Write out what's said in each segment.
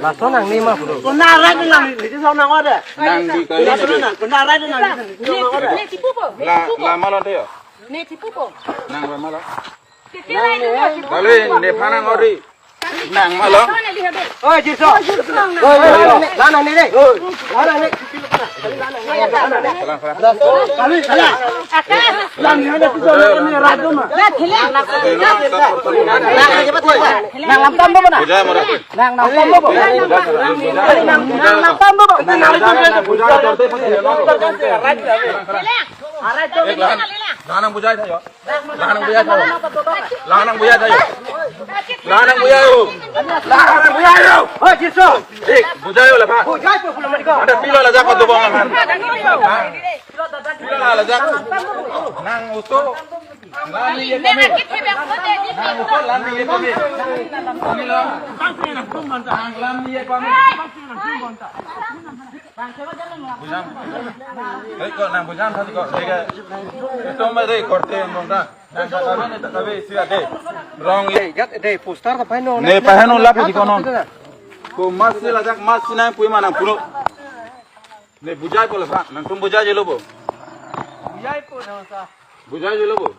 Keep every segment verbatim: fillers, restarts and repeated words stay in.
Lason nang ni ma puro. Kona arai nang ni, ni sa nang ode. Nang di kali. Kona arai nang ni, ni sa nang ode. Ne tipu po. La, la malon de yo. Ne tipu po. Nang la malon. Kali ne phanang ori. Nang malon. Oi, Jirso. Oi, oi, oi, nang, nang ni de. Nang, nang ni. Kali, kali. Nang lam tam bo na. Bujai mara. Nang lam tam bo bo. Nang lam tam bo bo. Nang lam tam bo bo. Bujai jorte pasi. Lahan nang bujai tha yo. Lahan nang bujai tha yo. Lahan nang bujai tha yo. Lahan nang bujai tha yo. Lahan nang bujai tha yo. Oi, Jirso. Dik, bujai yo laphan. Bujai po pulo mari ko. Ada pilo lajak ko dobong laphan. Ha? Pilo lajak. Nang uso. Lam ni ye pame. Nang uso lam ni ye pame. Nang lam ni ye pame. Bujam. Hei, ko nang bujam tadi ko. Dega. Itu mah deh korte yang bongda. Nang katabe ne katabe isi ade. Rong ye. Gat de poster ta paino. Ne paheno lap di kono. Ko mas si lajak mas si nang pui manang puno. Ne bujai po laphan. Nangtum bujai je lo bo. Bujai po na sa. Bujai je lo bo.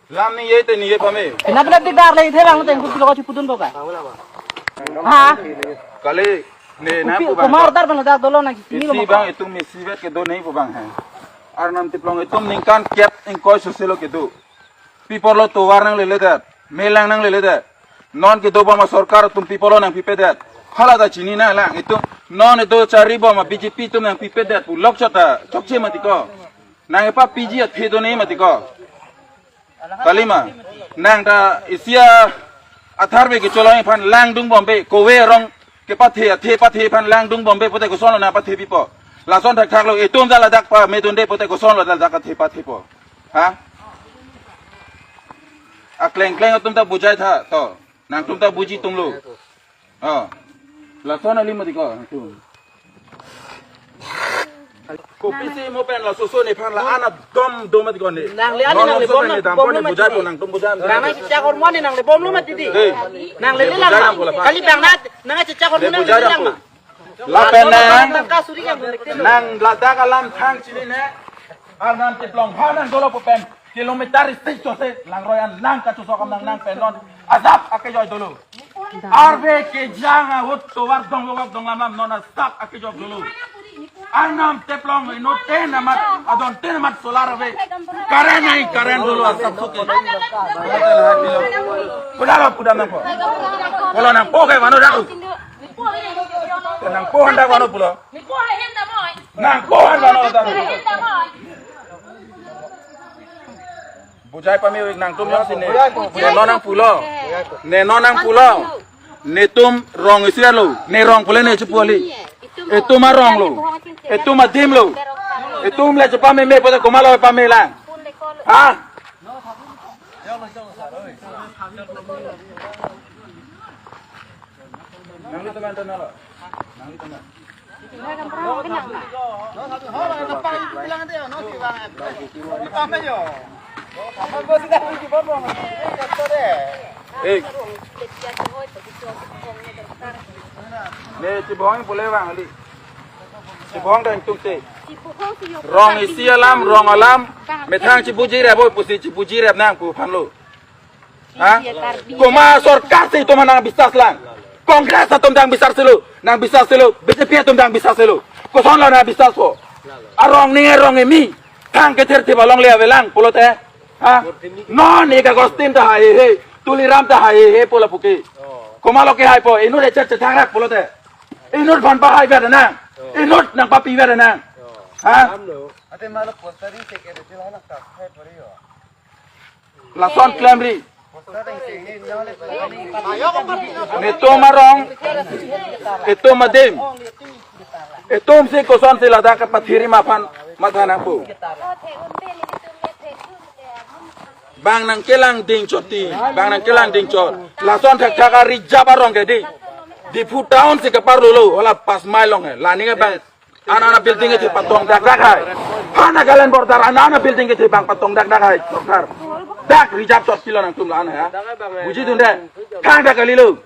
Lam ni ye te ni ye pame. Pina pina dik dar le the bang teng ku lo ka chipudun bo ka. Ha? Kali ne na pu bang. Kumar dar bang dak dolo na kini lo. Isi bang itum isi vet kedo nahi pu bang hai. Arnam Teplong itum ningkan kep ingkoi soselo kedo. Pi apotlo tovar nangleledet, me lang nangleledet. Non kedobom asorkar atum pi apotlo nangpipedet. Hala ta chinine lang itum. Non itum charibom a B J P atum nangpipedet pu lokchot ta chokche mati ko. Nang epa P G athe done mati ko. Kalima. Nang ta isi a atharve kecholong aphan langdungbom ave, kove arong kepathe, athe pathe aphan langdungbom ave pute kosonlo nangpathe pipo. Lason thakthaklo, itum ta ladak pamedunde pute kosonlo ladak athe pathepo. Ha? Aklengkleng atum ta bujai tha to. Nangtum ta buji tunglo. Oh. Lason kali mati ko nangtum. Kopisi mo pen laso so nephan la-an adom do mati ko ne. Nangle ani, non nangle laso bom pen na, ne dam bom ko ne lo mati bujai ne. Ko nangtum bujai. Nang chechak hormu ne nangle bomlo mati di. Dei. Nangle ne le bujai lang nang ma. Kali bang na, nang chechak hormu ne nangle bujai le lang lang ma. Lapen nang, nang kasuri yang nang ladak alam thang chinine. Arnam Teplong ha nang dolo pu pen kilometer isi chose langroi an lang kachosok am nang nang pen non. Ajat akejoi dolo. Arve kejang ahut tovar dong logak dong lam lam non asap akejok dolo. Arnam Teplong inut ten amat, adon ten amat solar ave. Current nai, current dolo asap suke. Pudalo pudam nangpo. Pulo nangpo ke mano daru. Nangpo handa mano pulo. Nangpo handa mano daru. Bujai pame nangtum jongsi ne. Ne non nangpulo. Ne non nangpulo. Netum rong isi lo. Ne rong pule ne chepu kali. Itum arong lo. Itum adim lo. Itum le chepameme pute komatlo pame lang. Ha? Nangli teman teman lo. Nangli teman. Eh. Ne chibong pule bang kali. Chibong dang tuk te. Rong isi alam, rong alam. Methang chibuji rep oi pusi chibuji rep nang pu aphan lo. Ha? Komat sorkar si itum nang bisas lang. Congress atum dang bisas selo, nang bisas selo, B J P atum dang bisas selo. Kosonlo nang bisas po. Arong ni arong emi. Thang kethir thiba longle avelang pulote. Ha? Non ik Augustine ta hai he, Tuliram ta hai he pu lapu ke. Komatlo kehaipo, inut echet chethang rak pulote. Inut aphan pahai vet nang. Inut nangpapi vet nang. Ha? Ate malo postering se ke de la na ka hai pori yo. Lason klemri. Netum arong, itum adim. Itum si kosonsi ladak kepathiri ma aphan matha nangpo. Bang nangkelang dingchot ti, bang nangkelang dingchot. Lason thakthak a-reserve arong ke di. Diphu town si keparlo lo, hala pas mile long he. La ning bang ana ana building kethe patong dakdak hai. Ha Nagaland border ana ana building kethe bang patong dakdak hai. Sorkar. Dak reserve chot pilo nangtum la-an ha. Bujidunde. Thang dak kalilo.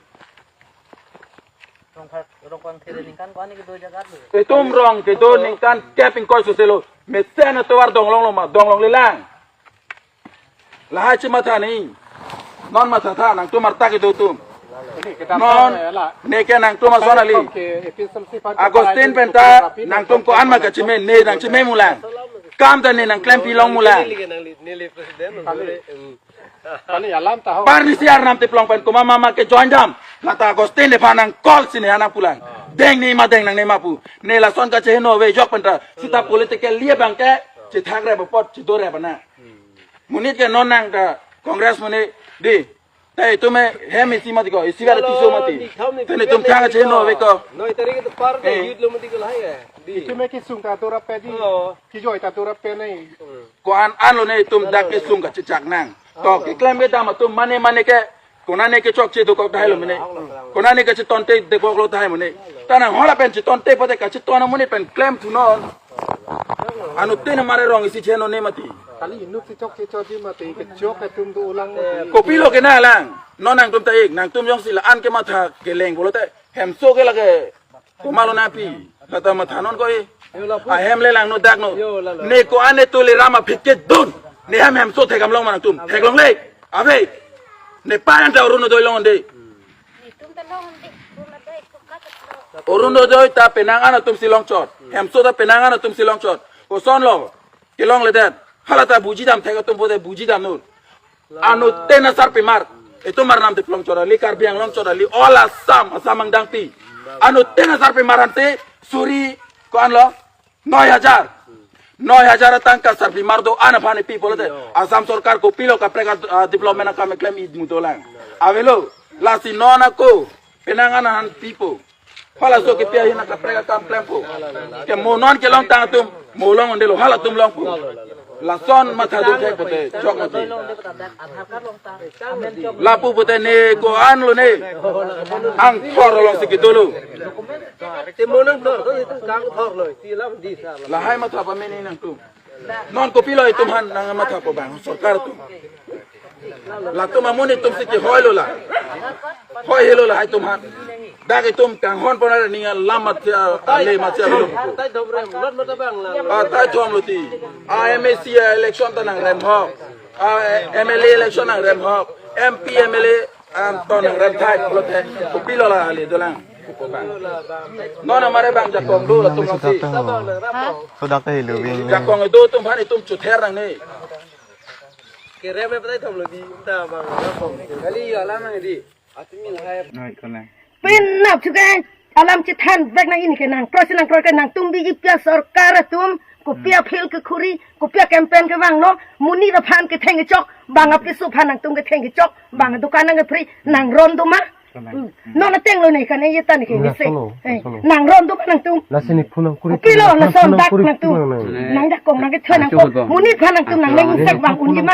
Itum rong kedo ningkan kep ingkoi soselo. Mesen atovar dong longlo ma, dong longle lang. Lahai chematha ni. Non mathatha nangtum arta kedo atum. Non neke nangtum ason kali. Augustine penta nangtum ko-an ma kacheme, ne nangcheme mulang. Kam ta ne nangklempi long mulang. Kali alam ta ho. Parnisi Arnam Teplong pen komat mama ke join dam. Lata Augustine nephan nang call si ne anang pulang. Deng ne ma deng nangne ma pu. Ne lason kacheheno ave jok penta. Sita political liye bang ke chethak rep apot chedor rep na. Monit ke non nang ta Congress monit di. Te itum hem isi mati ko, isi kali tiso mati. Te netum thang cheheno ave ko. Noi tarik itu par te youth lo mati ko lahai ya. Di. Itum ke sung ta tura pe di. Oh. Kijoi ta tura pe nai. Ko-an an lo ne itum dak kesung kachechak nang. To keklem kedam atum mane mane ke. Konane kechokche dokok tahai lo mene. Konane kachetonte dokoklo tahai mene. Ta nang hala pen chetonte pute kacheton amonit pen klemthunon. Anuttin amare rong isi cheno ne mati. Kali inut si chokche chotji mati, kechok atum do-olang mati. Kopilo ke na lang. Non nangtum ta ik, nangtum jongsi la-an kematha keleng pulote. Hemso ke lake. Komatlo nangpi. Lata mathanon ko e. Ahem le lang no dak no. Ne ko-an ne Tuliram aphi kedun. Ne hem hemso thekdam long ma nangtum. Theklongle. Ave. Ne pa anta Orunodoi longde. Orunodoi ta penang an atum si longchot. Hemso ta penang an atum si longchot. Kosonlo. Kelongledet. Hala ta buji dam thek atum pute buji dam non. Anuttin asarpimar. Itum Arnam Diplong chot kali, Karbi Anglong chot kali, all Assam, Assam angdangpi. Anuttin asarpimar ansi suri ko-an lo? Noi hajar. Noi hajar atangka sarpimar do-an aphan ipi pulote, Assam sorkar kopilo kaprek a, a, development akam keklem, id mudolang. Avelo, lasi non ako, penang an aphan pipo. Halaso kepi ahin akaprek akam klempo. Ke mo non kelongtang atum, mo long undelo, halatum longpo. Lason matha do thek pute, chok mati. Lapu pute ne ko-an lo ne. Angthor alongsi kedolo. Te mo nang thor, to itum kangthor lo, ti lam di sa lo. Lahai matha pamene nangtum. Non kopilo itum aphan nangmathapo bang, sorkar atum. Latum amonit atumsi kehoi lo la. Hoi helo lahai atum aphan. Dak itum kanghon pon aning alam matha, ale matha lo. Tai thom rem, lot mata bang la. Ah, tai thom lo ti. Ah, M A C election ta nangrem hok. Ah, M L A election nangrem hok. M P, M L A, ah, to nangrem thai pulote. Kopilo la ale dolang. Non amare bang jakong do latum longsi. Sudah ke hilu bing. Jakong do atum aphan itum chother nangne. Kerem e patai thom lo di, ta bang jakong. Kali alam nang di. Atum min hai. Noi kolang. Penap chuke alam chethan vek nang, ini ke nangkroi si nangkroi ke, nangtum B J P sorkar atum kopi a-fail kekhuri, kopi a-campaign kevanglo, monit aphan ketheng kechok, bang apiso aphan nangtum ketheng kechok, bang adukan nangkepri, nangron do ma? Hmm. Non ateng lo ne kane ye ta ne ke. Enggak, nise. Solo, eh, solo. Nangron do ma nangtum? Lasi ne phone nangkuri. Kopilo, lason dak nangtum. Nangjakong nangkethoi nangkong. Monit aphan nangtum nangneng sek bang unji ma?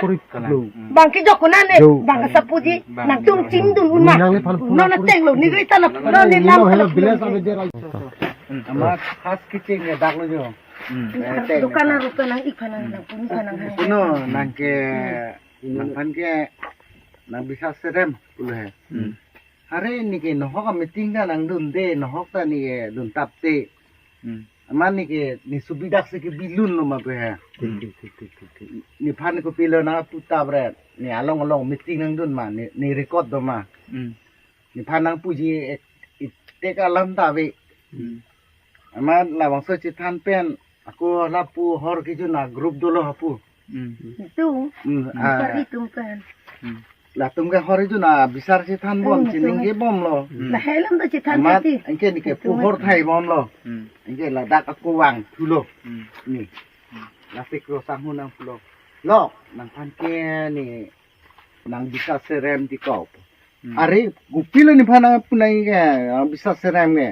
Bang kejok konane, bang kasapuji, nangtum chingdun un ma? Non ateng lo, ne gri ta na, non ne lam. Ama khas kitchen ya dak lo jo. Dukan aru kanang ik phan nang, nangpuni phan nang. Puno nangke, nangphan ke, nang bisa serem pulo he. Are neke nohok a-meeting ta nangdunde, nohok ta neke duntapte. Hmm. Amat neke ne subidak si kebilun lo ma pe he. Hmm. Nephan kopilo nangputap re. Ne along along meeting nangdun ma, ne, ne record do ma? Hmm. Nephan nangpuji ek, itek alam ta ave. Hmm. Amat labangso chethan pen, ako lapu hor kejun a-group dolo hapu. Hmm. Itum. Hmm, ah. Bukan itum kan. Hmm. Latum ke hor kejun abisar chethan bom, hmm, chiningje bomlo. Hmm. Lahai alam ta chethan. Amat, titi. Anke neke pu hor thai bomlo. Hmm. Anke ladak ako vang thulo. Hmm. Ne. Hmm. Lasi kro sanghu nangpulo. Lo, nangphan ke ne nang bisa serem ti kau. Hmm. Are, kopilo nephan nangpu nang ke, ah, bisa serem ke.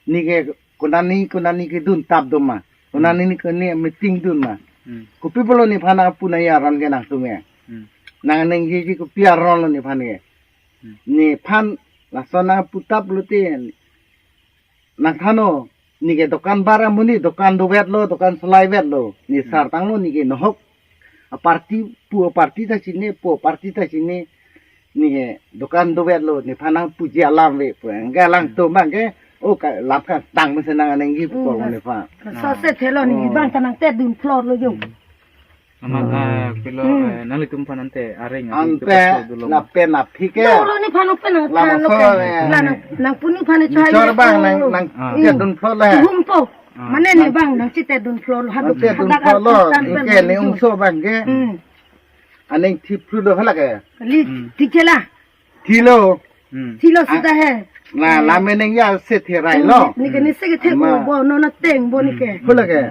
Neke konani, konani keduntap do ma? Konani, hmm, ne kone meeting dun ma? Hmm. Kopi pulo nephan nangpu nang aron ke nangtum ke? Hmm. Nangnengji kopi aron lo nephan ke? Hmm. Nephan lason nangputap lote. Nangthannon, neke dukan bar amonit, dukan dovetlo, dukan solaivetlo. Ne, hmm, sartanglo neke nohok. A-party pu, a-party ta chini, pu a-party ta chini. Neke dukan dovetlo, nephan nangpuji alam ave pu. Anke alangtum abang ke, o ka lam kangtang mesen nangnengji pu, hmm, ko nephan. Sose thelo ne, oh, bang ta nangtedun floor lo jo. Hmm. Amat, ah, pilo, hmm, eh, nanglitum aphan ante areng, ante, ante, lapen aphi ke. Lo, lo nephan open nang, labangso, lo ke, eh, la nang, nangpuni aphan ne choi chor bang, nang, nang, ah, chetedun floor le. Humpo. Ah. Mane ne bang nangchetedun floor lo, hadak, nangchetedun hadak floor lo, kan pen ke ne nang ungso bang ke. Hmm. Aning thip thlo lo hala ke. Li, hmm, thik ke la. Thilo. Hmm. Thilo sudah he. Na, hmm, la meneng ya se therai lo. Neke ne se kethe, ama, bo, non ateng bo neke. Hmm. Hala ke.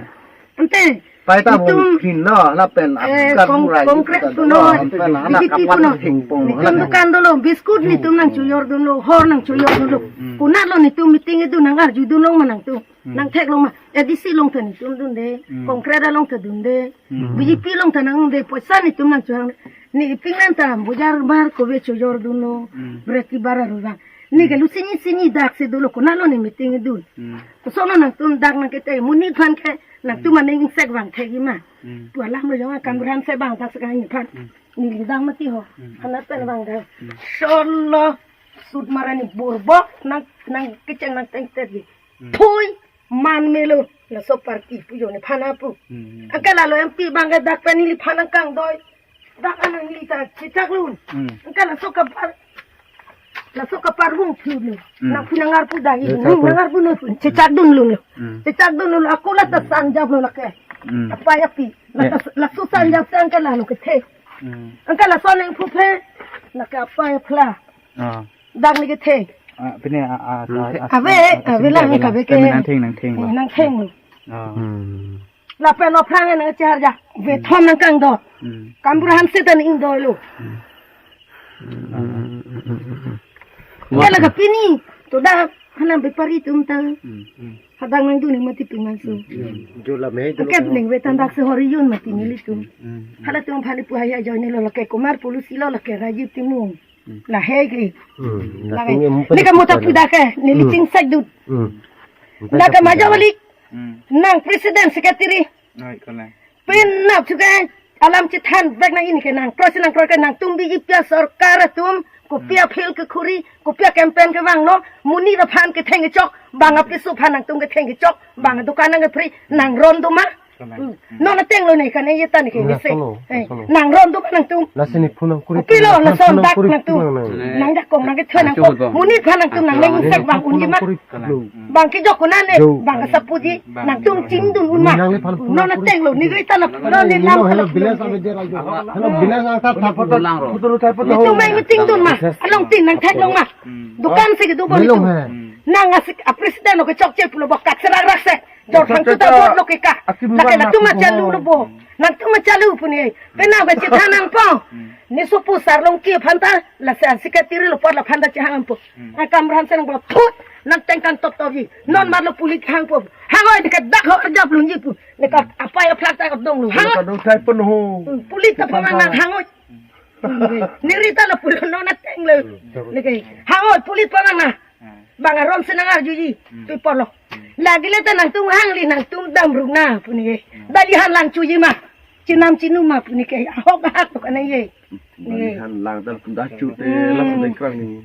Ante. Pai ta bo itum, thin lo, lapen, eh, agar kong-, burai konkret itu puno. Pen, anak B J P kapan puno. Thengpong, itum anak dukan dolo, biskut, hmm, itum nangchojordunlo, hor nangchojordunlo. Hmm. Konatlo itum meeting itum nangarjudunlong ma nangtum. Hmm. Nangtheklong ma, A D C along ta itum dunde, hmm, konkret along ta dunde. Hmm. B J P along ta nangdunde, poisa itum nangchohang. Ne ipinang ta bojar bar kove chojordunlo, hmm, breki bar aru vang. Neke, hmm, lo sini sini dak si dolo, konatlo ne meeting dun. Hmm. Koson nangtum dak nangkete, monit aphan ke, nangtum, hmm, aning sek vang thekji ma. Hmm. Pu alam lo jong akam, hmm, ran se bang dak sekarang nephan. Hmm. Ne lidang mati ho. Hmm. Hanat pen vang dak. Hmm. Solo sut marani burbok nang, nangkecheng nangtengtedji. Hmm. Thui. Man melo, laso party pu jo nephan apu. Hmm. Anke lalo M P abang ke dak pen neliphan nangkangdoi. Dak anang neli ta chechak lun. Hmm. Anke laso kapar, laso kapar vung phu lo. Hmm. Nangphu nangarpu dai. Chechak lun. Nangarpu no, chechak dunlo. Hmm. Chechak dunlo, ako la ta, hmm, sangjaplo lake. Hmm. Apei api. La, eh, ka, la susan jap sang ka la lo kethe. Hmm. Angka lason nangphu phe. La ka apei apla. Ah. Dak ni kethe. Ah, pini, ah, ah, ah, ah, ave, ah, ave sini lang ave ka lang. Ave ke. Kami nangtheng, nangtheng lo. Eh, nangtheng lo. Ah. Hmm. Lapen lo phrang nangchehar ja. Ve, hmm, thom nangkangdor. Hmm. Kamburan seta ning dolo. Hmm. Hmm, hmm, hmm, hmm, hmm. Ya la ka pini. To da hanam bepari atum ta. Hmm, hmm. Hadang nangdun ni mati pingan su. Hmm. Jo la mehai tu. Akep lo ning ve tan dak se hori yun mati nelitum. Hmm, hmm. Halatum phani pu haya joi ni lo lake Kumar Pulusi lo lake Rajiv Timung. Hmm. Lahei ke. Hmm. Lahei. Latum yang empat ni kamu tak empat pida ke, neli, hmm, chingsek dut. Hmm. Dak ke maja balik. Hmm. Nang president secretary. Ai, kalang. Pin nap chuke alam chethan vek nang ini ke nang. Terus nang terus ke nangtum B J P sorkar atum. Kopi, hmm, aphi kekhuri, kopi campaign kevanglo, monit aphan ketheng kechok, bang apiso aphan nangtum ketheng kechok, bang adukan nangkepri, nang ron do ma. Kalang. Hmm. Non ateng lo ne kan ye tan ke. Nang bese. Solo, eh, solo. Nang ron do ma nangtum. Lasi ni phone nangkuri. Kopi lo, lason dak nangtum. Nang jakong nangkethoi nangkong. Monit aphan nangtum nang lengsek bang unji ma. Kalang. Hmm. Bang kejok kunan ne, jo, bang kasapuji, bang nangtum chingdun un ma. Nang le phan non ateng lo, ni goi tan non ne lam. Hello, village ave je rajo. Hello, village ang tat thap. Pulang ro. Putur utai putur. Nangtum mai meeting dun ma. Along tin nangtheklong ma. Hmm. Dukan si kedo bon nangtum. Nang asik a president lo kechokche pulo bok kak serak rak se. Jor thangta vote lo ke ka. Lake latum ma chalu lo bo. Nangtum ma chalu pu ni. Penang ba chethan nangpo. Hmm. Ne sopo Sarlongki aphan ta, lasi secretary lo apor la aphan ta chehang po. Hmm. Akam ran sen bo thut, nang tengkan top top ji. Non mar lo pulit hang po. Hangoi ne ke dak ho arjap lunji pu. Ne ka apei aplak ta dong lo. Hangoi. Kadung thai pun ho. Hmm, pulit ta pamang nang hangoi. Hmm. Ne rita lo pulo non ateng lo. Hmm. Ne ke hangoi pulit pamang na. Hmm. Bang aron senang arjuji. Hmm. Tu polo. Hmm. Lagi le ta nangtum hangli nangtum dam ruk na pu ni ke. Hmm. Dali han lang chuji ma. Chinam chinum ma pu ni ke. Ahok ahak to kana ye. Dali han lang dal pun dah chu te, hmm, langsung dengkrang ni.